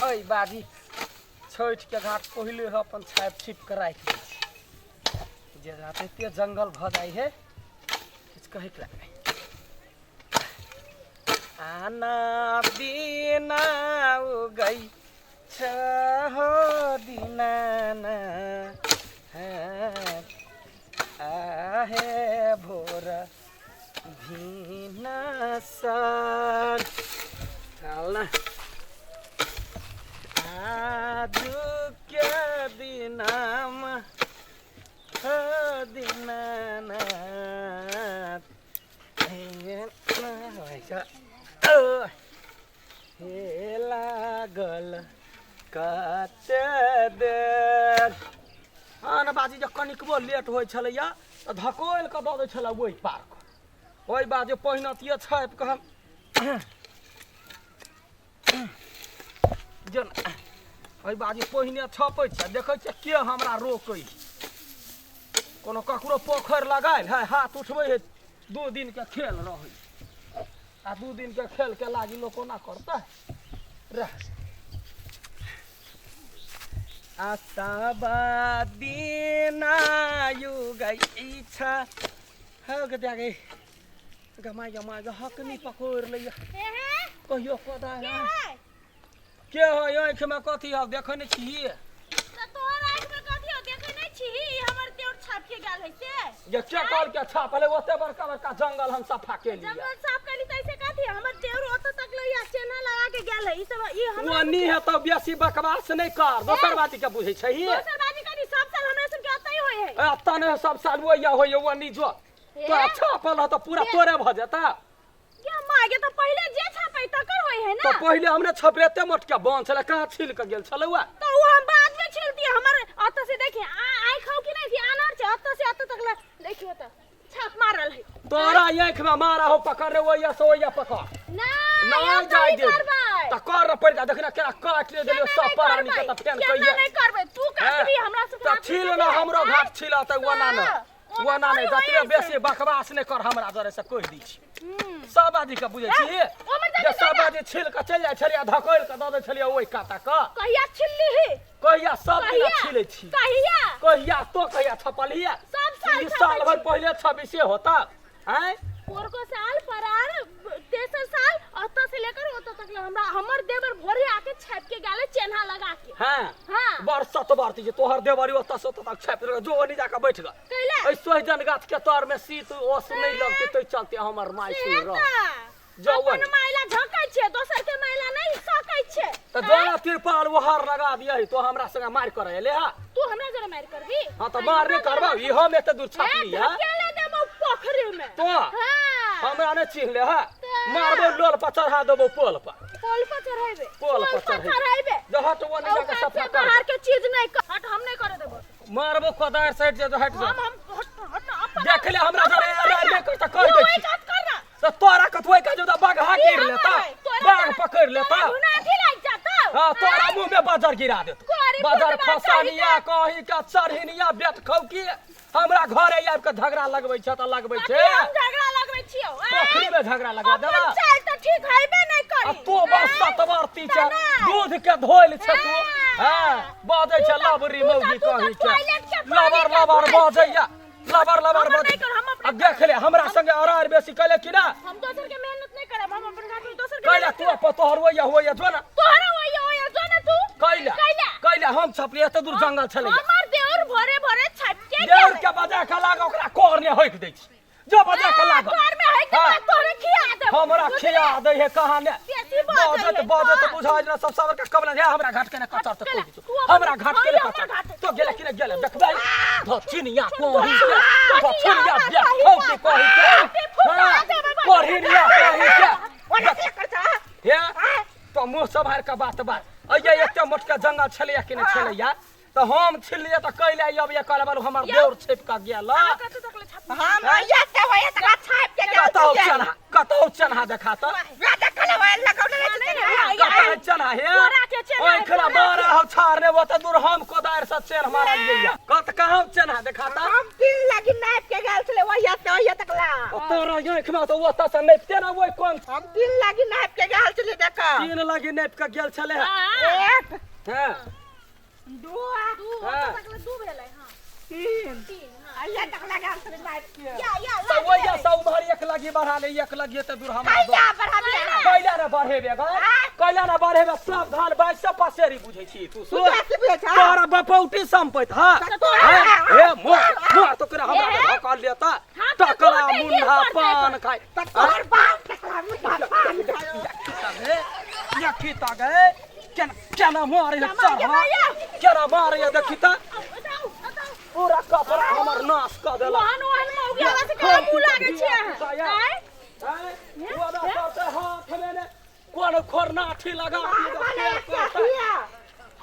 एहि बाजी छठिके घाट पहिले अपन छापि छिप कऽ राखि दै छी जे रात एते जंगल भऽ जाइ है किछु कहैके लायक नहि। आना बिना उगै छ हो दिनाना आहे भोर भिनसर आजुके दिनमा हो दिनानाथ हे लागल कते देर। हँ ने बाजी, जे कनिकबो लेट होइ छलैया तऽ धकोलि कऽ दऽ दै छलै ओहि पार। ओहि बाद जे पहिनतियै छापि कऽ हम जे ओहि बाद जे पहिने छपै छै, देखै छियै के हमरा रोकै है। कोनो ककरो पोखरि लगायल है, हाथ उठबै है, 2 दिनके खेल रहै आ 2 दिनके खेलके लागी लोक कोना करतै रह। आशा दिना युगै इच्छा हो गे गे गमाय गमाय गे हकनी पकड़ लैया कहियो कोदा के है? के है आँखिमे कथी हौ देखै नहि छी? तऽ तोहर आँखिमे कथी हौ देखै नहि छी? ई हमर देउर छाप के गेल है से। जे के कहल के छाप हले? ओते बड़का बड़का जंगल हम सफा केलियै। जंगल साफ कैली तऽ ऐसे कथी? हमर देउर ओतऽ तक लैया चेन्हा लगा के गेल है। ई सब ई हमरा ओनी है तऽ बेसी बकवास नहि कर, दोसर बाती के बुझै छै? दोसर बाजी कथी? सब साल हमरा सबके ओतै होय है। एतऽ नहि, सब साल ओइया होइए। ओनी जो तो छापल ह तऽ पूरा तोरे भऽ जेता। ये मागे तऽ पहिले जे छापै तकर होय है ना। तऽ पहिले हमने छपले एते मोटका बन छलै, कहाँ छिल के गेल छलै वा? तऽ उ हम बाद में छिलती। हमर ओतऽ से देखी आ आँखि हौ कि नहीं थी अनार छै, ओतऽ से ओतऽ तक ले देखियो तऽ छाप मारल है। तोरा आँखि में मारा हो, पकड़ रे ओइया से ओइया पकड़। ना नहीं जाय दे तऽ कर रे पड़ि जा, देखना केना काट ले देलियो सब प्राणी के तऽ फेन कहिए नहीं करबै, तू काटबी हमरा सब। तऽ छिल ना, हमरो घाट छिला तऽ ओना न ओना नहि। जतबे बेसी बकवास नहि कर हमरा जरे से कहि दै छी। सब आदमी के बुझै छी जे सब आदमी छिल के चलि जाइ छलियै, धकैल के दऽ दै छलियै ओहि काता के। कहिया छिलली ही? कहिया सब दिना छिलै छी। कहिया कहिया तो कहिया छपलियै? सब साल। ई साल भर पहिले छब्बीसे होता आँय। पोरको साल परार तेसर साल ओतऽ से लेकर ओतऽ तक ले हमरा हमर देवर भोरे आके छाप के गेले चेन्हा लगा के। हाँ हाँ बड़ सत बरती जे तोहर देवरी ओतऽ से ओतऽ तक छापि देलक। जो ओनी जाके बैठ गऽ कैला एहि सोहिजन गाछ के तर में शीत ओस नहीं लगते तो चलते हमर माय से सुन रह तऽ जो अपन ओनी। माइला झकै छै, दोसर के माइला नहीं सकै छै। तऽ जोना तिरपाल ओहर लगा दिया तो हमरा संगे मार करे ले हा। तू हमरा जरा मार करबी? हाँ तऽ मार नहीं करबा, ई हम एते दूर छापली है। धकेले देबो पोखरी में तो हाँ हमरा नहीं चिन्ह ले हा। तऽ मारबो लोल पर चढ़ा देबो पोल पर। पोल पर चढ़ेबे? पोल पर पर चढ़ेबे। जो हट वो नहीं जाके औकात सफा से कर। बाहर के चीज नहीं कर, हट, हम नहीं करे देबो। मारबो कोदार साइड जे हट जा। हम हट हट अपन देख ले हमरा जरे अरे नहीं कर तऽ कहि तू दै ओहि छी। काज कर ना। तऽ तोरा कथुआ का जो बघा ई गिर हमर लेता है, तोरा बाघ तोरा- पकड़ लेता। तोरा घुनाथी लागि जातौ। हाँ तोरा मुंह में बजर गिरा देत। गोरी बजर फुटबा खसानिया कही के चढ़िनिया बेट खौकी हमरा घरे आबि के झगड़ा लगबै छै तऽ लगबै छै। कथी हम झगड़ा लगबै छियौ? आँय? पोखरी में झगड़ा लगवा अपन देबा। चाल तऽ ठीक हेबे नहि आ करी। तू बड़ आँय? सतवर्ती छै, तऽ नहि। दूध के धोइल छै तू। हाँ। हाँ बजै छै तू तऽ- लबरी तू तऽ- मौगी तू तऽ कही के टॉयलेट के पानी लबर के लबर धोइ छै। बजैया लबर लबर हमर बज नहि कर, हम अपने आ देख ले हमरा संगे अरार बेसी कैले कि ना? हम दोसर के मेहनत नहीं करब, हम अपन घाट में दोसर के कैले मेहनत तू करब। अपन तोहर होइया होइया जो ना। तोहरा होइया होइया जो ना तू। कैले कैले कैले हम छपली एते दूर जंगल छलै। हमर देउर भोरे भोरे छाप के देउर गेलै। के बजा के लाग ओकरा कोर ने होइक दै छी, जो बजा के लाग। तोहर में है के हाँ। तोहरे खिया देब। हमरा खिया दै है कहाँ ने? बेसी बजै बजत है, बजत तो। बुझाइ ना सब सब के कबला हे हमरा घाट के ने कचर त केला, कोइ तू अपन- हमरा घाट के ने हाँ, कचर हमर घाट। तो गेले कि ने गेले देखबै धचिनिया कोही के धचिनिया धचिनिया बिया खौ के कोही के फुटा देबै। कोहिनिया कोही के ओना से कर छ। हे तो मुँह सम्हार के बात बात अइये एते मोटका जंगल छलैया कि नहि छलैया? तऽ हम छिलियै तऽ कैले अब ये कहले बालू हमर देउर छिप के गेल। कतऽ तक ले छाप? हम आइया ते होया त छाप के गेल। कतौ चन्हा, कतौ चन्हा देखा तऽ। ला देखल होय लगौने नहीं, रहै। नहीं, कतौ चन्हा हे? तोरा के के चेन्हा ओइ खरा मारा हम छाड़ने वो त दूर हम कोदार से चेन मारा लिया कत कहाँ चेन्हा देखाता। हम तीन लगी नाप के गेल छले वही से वही तक ला। ओ तोरा आँख में तो ओतऽ से नपिते ना ओइ कोन। हम तीन लगी नाप के गेल छले देख। तीन लगी नापि के गेल छले। हाँ, एक हाँ दू दू हाँ। ओतऽ तक ले दू भेलै। हाँ तीन तीन। हाँ अइया तक ला गेल छले नाप के। या या तऽ लाग ओहि गेलै। से उम्हर एक लगी बढ़ा ले एक लगी तऽ दूर हमरा कैला बढ़ाबी कैला ने बढ़ेबे गे कैला ने बढ़ेबे सब धान बाइस से पसेरी बुझै छी तू तू सुन। कैसे बुझै छह? तोरा बपौटी संपैत। हाँ तऽ तोरा हे मोर मोर तो करा हमरा ए? धकल लेता हाथ के टकला गोटे गिर मुंडा पड़तै पान खाय। तऽ तोहर बाप टकला मुंडा पान खाय। यखी ता गए केना केना मारे है मारिया, चढ़वा मारिया। केना मारे है देखी ता आउ, एतऽ आउ, एतऽ आउ। पूरा कपड़ा हमर नाश क देला। ओहन ओहन मौगियाला से केना मुँह लागै छै अहाँ? आँय? आँय? ओना करतै हाथ में ने कोन खोरनाठी लगा मार वाला दी एक साथिया।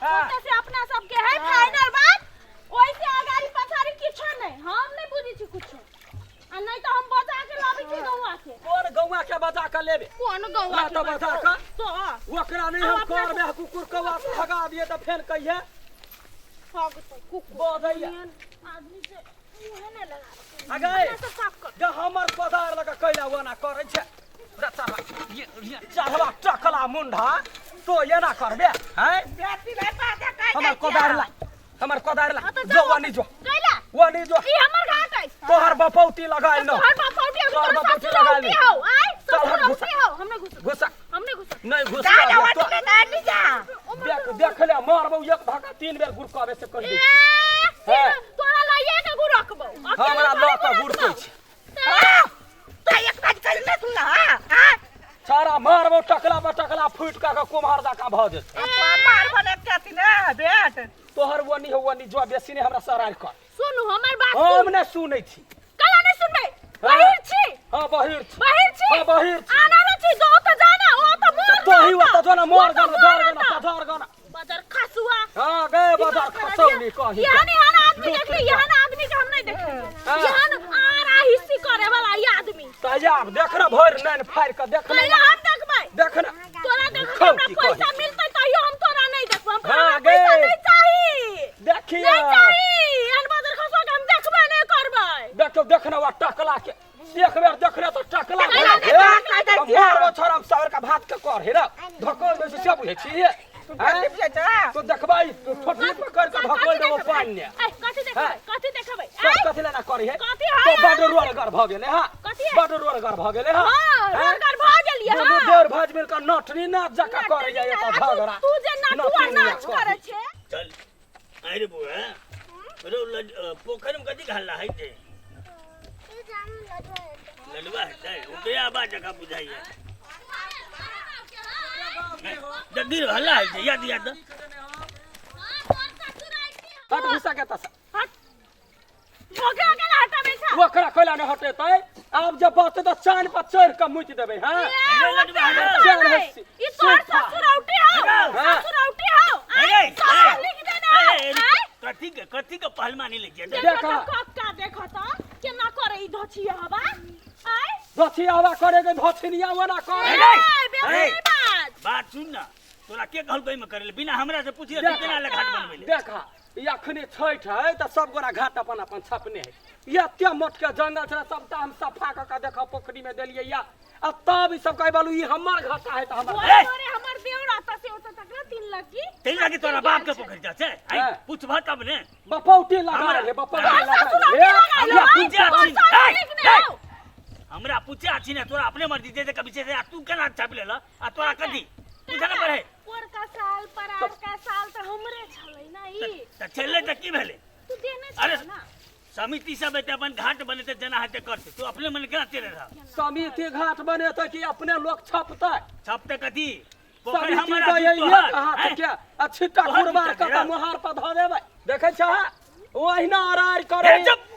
हाँ। ओतऽ से अपना सबके है फाइनल बात, ओहिसे अगाड़ी पछाड़ी किछो नहि। हम नहि बुझै छी कुछो, आ नहि तऽ हम बजा के लबै छी गौआ के। कोन गौआ के बजा के लेबे? कोन गौआ ना के तऽ बजा बजाउ? कऽ। तो ओकरा नहि हम हम अपना कर में कुकुर कौआ से भगा दिए तऽ फेर कहिए भगतै कुकुर बजैया। एहन आदमी से मुँहे नहि लगाबऽ। अगै। अपना सब साफ कर। जे हमर कोदार लगा कैला ओना करै छै रे चढ़वा ये चढ़वा टकला मुंडा तो एना करबे हैं? बेटी नहीं पाते कहि हमर दै कोदार छियै। ला हमर कोदार ला हाँ तऽ जो जाउ। वनी जो कैला वनी जो ई हमर घाट अछि। तोहर बपौती लगाइल न तोहर बपौटी हम तोहर तोहर बपौटी ससुरौटी लगाइल। हौ। आँय चल हट, ससुरौटी हौ। हम नहि घुसब, घुसा हम नहि घुसब। नहीं घुस जा जा वटी में नहीं जा। देख देख ले मारबौ एक धक्का तीन बेर गुड़काबे से कहि ए, दै छी। हाँ। तोरा लइए के गुरकबौ। हमरा लऽ कऽ गुड़कै छै। हाँ, तो एक बात कहि नहीं सुनला। हाँ हाँ सारा मारबौ टकला पर टकला फूटि कऽ के कुम्हर जकाँ भऽ जेतौ। मार बने के ना बेट। तोहर वनी हो वनी जो बेसी नहि हमरा सराय कर। सुनू हमर बात हम सुन। नहि सुनै छी। कला नहि सुनबै? हाँ। बहिर छी। हाँ बहिर छी। बहिर छी। हाँ बहिर छी। आना न छी जो ओतऽ जाना ओ तऽ मोर तोही ओतऽ जो ना मोर ओतऽ गाना मोर जर गाना ओतऽ। पजर गाना। बदर खसुआ। हाँ गए बदर खसौनी कही। एहन एहन आदमी देखली, एहन आदमी के हम नहीं देखली। हाँ। एहन आर आ हिस्सी करे वाला ई आदमी। तैयार देख ना भरि नैन फाड़ि कऽ देख पहिले ना हम देखबै। देख ना तोरा देखबै खौ हमरा की कही। पैसा मिलतै तैयो हम तोरा नहीं देखबै। हम हाँ, हमरा पैसा गे। नहीं चाही, देखिए नहीं चाही। एहन बदर खसुआ के हम देखबे नहीं करबै। देखियौ देख ना वा टकला के एक बेर देखले तऽ टकला टकला भेल। के टकला दै छियै। मारबो छोरा हम सबर के भात के कर हे रे धकल दै छै से बुझै छियै। तू बेटी बुझै छह? तो देखबै ठोठली पकड़ के धकल देबो पानि ने। ऐ, कथी देखबै? हाँ। कथी देखबै? सब ऐ, कथी लेना करी है? कथी है? तो बड रोडगर भऽ गेलै हँ। कथी है? बड रोडगर भऽ गेलै हँ। हाँ, रोडगर भऽ गेलियै। दुनू हाँ। देर भज मिल कऽ नटनी नाच जकाँ करै जाइए तऽ झगड़ा। तू जे नटुआ नटनी नाच करै छै। चल अरे बुआ रो पोखर में कथी हल्ला है ते लडुआ है ओकरे आवाज जगह बुझाइए जल्दी हल्ला है याद याद हट घुसा के तसा हट। ओकरा केना हटाबै छै? ओकरा कैला नहि हटेतै? आब जे बचतै तऽ चान पर चढ़ि कऽ मुति देबै। हँ ए, लडुआ, ओकरा लडुआ। हटाबै। ई तोहर सुखा। ससुरौटी हौ, हाँ। ससुरौटी हौ। आँय, ससुर लिख देने हौ, आँय। कथी के कथी के पहलवानी ले जे देखो देखा। तऽ कक्का, देखो तऽ केना करे ई धोछिया हवा। आँय। धोछिया हवा करे के धोछिनिया ओना करे। ए, बेसी ए। नहि बाज। बात सुन ना, तोरा के कहलकै में करे ले बिना हमरा से पूछिए तू केना ले घाट बनबै ले? देखा ई अखने छठि है तऽ सब गोरा घाट अपन अपन छपने है। एते मोट के जंगल छलै सबटा हम सफा कऽ के देखऽ पोखरी में देलियै या आ तब ई सब कहै बालू ई हमर घाटा है तऽ हमर। तोरे तोरे हमर देवर आता से ओतऽ तक ना तीन लगी। तीन लगी तोरा बाप के पोखरि जा छै आइ हाँ। पूछबह तब ने। बपौटी लगा हमरा- रे बपौटी तोहर लगा ससुरौटी रे। लगा हमरा लो, पूछे तोहर अछि। ससुर ए, लिख दे ए। हौ। हमरा पूछे अछि ने तोरा अपने मर्जी दे दे कभी से आ तू केना छापि लेलह आ तोरा कथी पूछे ने पड़े। पोरका साल परार का साल तऽ हमरे छलै ना ई। तऽ छलै तऽ की भेलै? तू देने अरे, छलै ना। समिति सब एते अपन घाट बनेतै जेना हेतै करतै, तू अपने मन केना चलि रहल? समिति घाट बनेतै कि अपने लोक छपतै? छपतै कथी? पोखरि समिति हमर आ तऽ तू एक तोहर, हाथ आँय? के आ छिट्टा तोहर कुरबार छिट्टा कऽ रे। मोहार पर धऽ देबै। देखै छह ओहिना अरारि करै। हे चुप!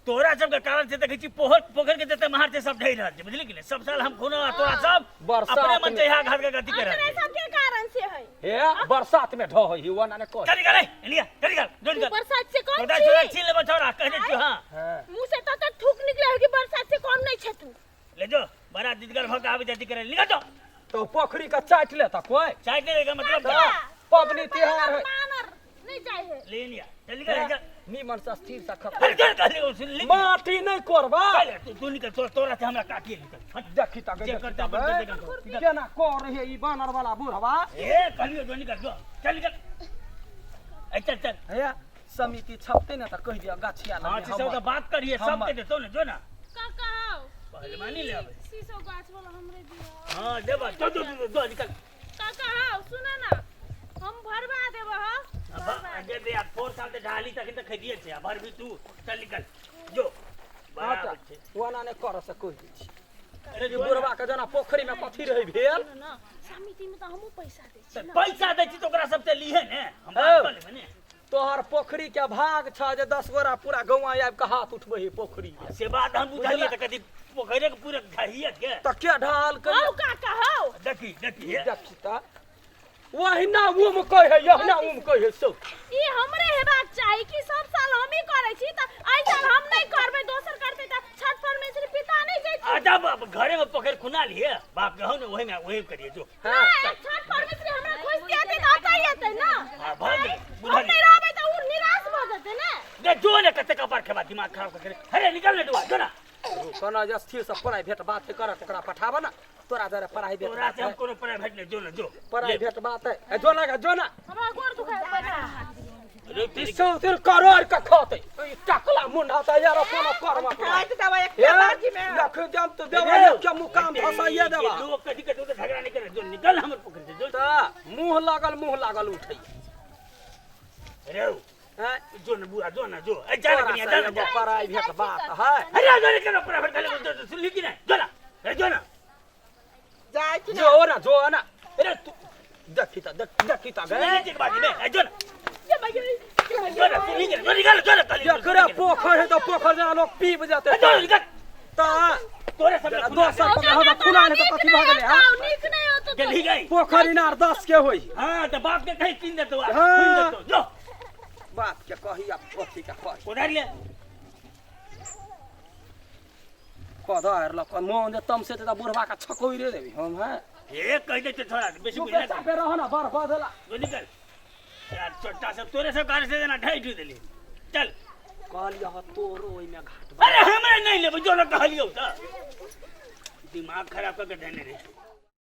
तोरा सबके कारण से देखै छी पोखर पोखर के जते महार छै सब ढहि रहल छै, बुझली कि नहि? सब साल हम खुनो आ तोरा सब बरसात अपने मन में। से यहाँ घाट के गति कर अतरे रहल छै। सबके कारण से है। हे बरसात में ढह ही ओना ने कह। चल निकल एलिया, चल निकल, जो तू निकल। बरसात से कम तोरा छी? छोरा छीन लेबो छोरा, कह दे छियौ, हाँ। हाँ। मुँह से तो थूक निकले है कि बरसात से कम नहीं छे तू। ले जो, बड़ा दिदगर भऽ के आबै जाति करे, निकल जो। तो पोखरी के चाटि ले त कोई चाय के लेगा मतलब तऽ पबनी तिहार है बानर नहीं चाहिए ले लिया चल निकल जा निमन से स्थिर से खप अरे चल कहले सुन ले माटी नहीं कोरबा चल तू तू निकल तोरा तोरा से हमरा काटिए निकल हट देखी त जे करता अपन कर देगा तो। निकल। केना कर रहे ई बानर वाला बुढ़वा ए कहलियो जो निकल जो चल निकल ए चल चल हे समिति छपते ने त कहि दिया गाछिया हाँ लगे से सब तो बात करिए सब हमर। के देतो ने जो ना काका आओ पहलवानी ले आवे शीशो गाछ वाला हमरे दियो हाँ देबा जो जो जो जो निकल काका आओ सुनो ना हम भरवा देब ह अब अगे दे आ फोर साल ते ढाली तक त खदिए छे आ भर भी तू चल निकल जो बराबर छे ओना ने कर से कहि दै छी अरे ई जो ना। बुढ़वा के जेना पोखरी में कथी रहे भेल सुनो ना समिति में तो हमहू पैसा दै छी त ना पैसा दै छी त ओकरा सब से लीहे ने हम बात कर लेबै ने तोहर पोखरी के भाग छ जे 10 गोरा पूरा गौआ आबि के हाथ उठबै है पोखरी में से बात हम बुझलिए त कदी पोखरे के पूरा ढहियत के त के ढाल के हौ काका हौ देखी देखी हे। देखी त ओहिना उम कहै है यहिना उम कहै है सब ई हमरे हेबाक चाही कि सब साल हम ही करै छी त एहि साल हम नहीं करबै दोसर करतै त छठ परमेश्वरी पिता नहीं जैती आ जा बाप घरे में पोखर खुना लिए बाप के हो ने वही में वही करिए जो हाँ नहीं, छठ परमेश्वरी हमरा खोज दियाते त अतै एतै ना हाँ, भऽ गेलै, हम बुझलियै। नहीं रहबै त उ निराश भऽ जेतै ने दे जो ने कते कपार खेबा दिमाग खराब कर अरे निकल ने डुआ जो ना कोना जे स्थिर से प्राइवेट बात करत ओकरा पठाब ना तोरा जरे प्राइवेट तोरा से हम कोनो प्राइवेट नहीं जो ना जो प्राइवेट बात है ए, जो ना गा, जो ना हमरा गोर दुखाय पड़े रे ई सौ करोड़ के खतै ई टकला मुंडा त यार कोनो कर्म खाइत देबै हे एकटा बाजी में देख जम तो देवा के मुकाम फसाइए देवा लोग कथी कथी तो झगड़ा नहीं करे जो निकल हमर पोखर से जो त मुंह लागल उठै रे हैं जो ना बुआ जो ना जो ए जा ना कनिया जा ना जा प्राइवेट बात है अरे जो निकल प्राइवेट करे जो सुन ली कि नहीं जो ना अरे जो ना जाइ छी जो ना जो ना अरे तू देखी त देख देखी त सुन गे ली के बाजी में ए जो ना जो ना सुन ली के जो निकल जो ना एकरे पोखर है त पोखर जना लोग पीब जेतै जो निकल त तोरे सब दोसर पकड़ हो त खुना ने त कथी भऽ गेलै हां नीक नहीं होतो के ली गई पोखर इनार 10 के होई हां त बाप के कहीं कीन देतो हाँ। कीन देतो जो बाप के कही आ कथी के कही कोदार ले कदर लक मोन जे तमसे त बुढ़वा के छकोइरे देबी हम हैं ए कह दे थोड़ा बेसी चुपे बुझला चापे रह ना बर बदला जो निकल यार छोटा सब तोरे सब कारण से ना ढाई do देली चल कहलियै ह तोरो ओहिमे घाट अरे हमरा नहीं लेबै जो ना कहलियौ त दिमाग खराब करके देने रे